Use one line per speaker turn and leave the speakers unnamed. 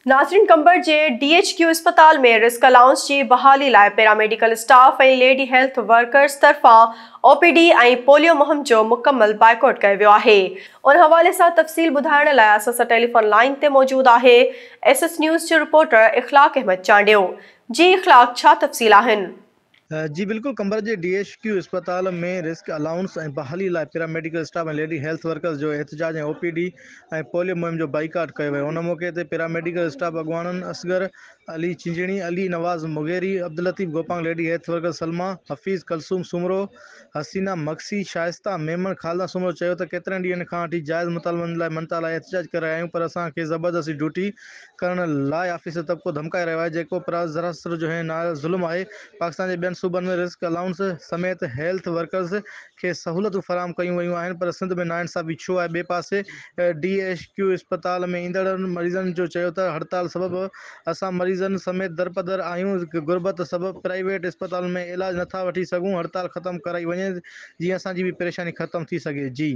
ناظرين قمبر جي D H Q اسپتال ۾ رسڪ الائونس جي بحالي لاء paramedical staff ۽ lady health workers طرفان او پي ڊي ۽ پوليو مهم جو مڪمل بائيڪاٽ ڪيو ويو آهي ان حوالي سان تفصيل ٻڌائڻ لاء اسان سان ٽيليفون لائين تي موجود آهي ايس ايس نيوز جو رپورٽر اخلاق احمد چانڊيو جي اخلاق ڇا تفصيل آهن.
جي بلڪل قمبر جي ڊي ايڇ ڪيو اسپتال ۾ رسڪ الائونس ۽ بحالي لاء para medical staff ۽ lady health workers جو احتجاج ۽ او پي ڊي ۽ پوليو مهم جو بائيڪاٽ ڪيو ويو ان موقعي تي پيرا ميڊيڪل اسٽاف اڳواڻن Asghar Ali Chinjani, Ali Nawaz Mugheri, Abdul Latif Gopang, lady health worker Salma Hafeez, Kulsoom Soomro, Haseena Magsi, Shaista Memon, Khalida Soomro چيو ته ڪيترن ڏينهن کان وٺي جائز مطالبن لاء مڃتا لاء احتجاج ڪري رهيا آهيون پر اسان کي زبردستي ڊيوٽي ڪرڻ لاء آفيسر طبقو ڌمڪائي رهيو آهي جيڪو پراسرار جو ۽ نهايت ظلم آهي، پاڪستان جي ٻين صوبن ۾ رسڪ الائونس سميت هيلٿ ورڪرز کي سهولتون فراهم ڪيون ويون آهن پر سنڌ ۾ ناانصافي ڇو آهي، ٻئي پاسي ڊي ايڇ ڪيو اسپتال ۾ ايندڙ مريضن جو چيو ته هڙتال سبب اسان مريضن سميت درپدر آهيون، غربت سبب پرائيويٽ اسپتالن ۾ علاج نٿا وٺي سگهون، هڙتال ختم ڪرائي وڃي جيئن اسان جي به پريشاني ختم ٿي سگهي، جي.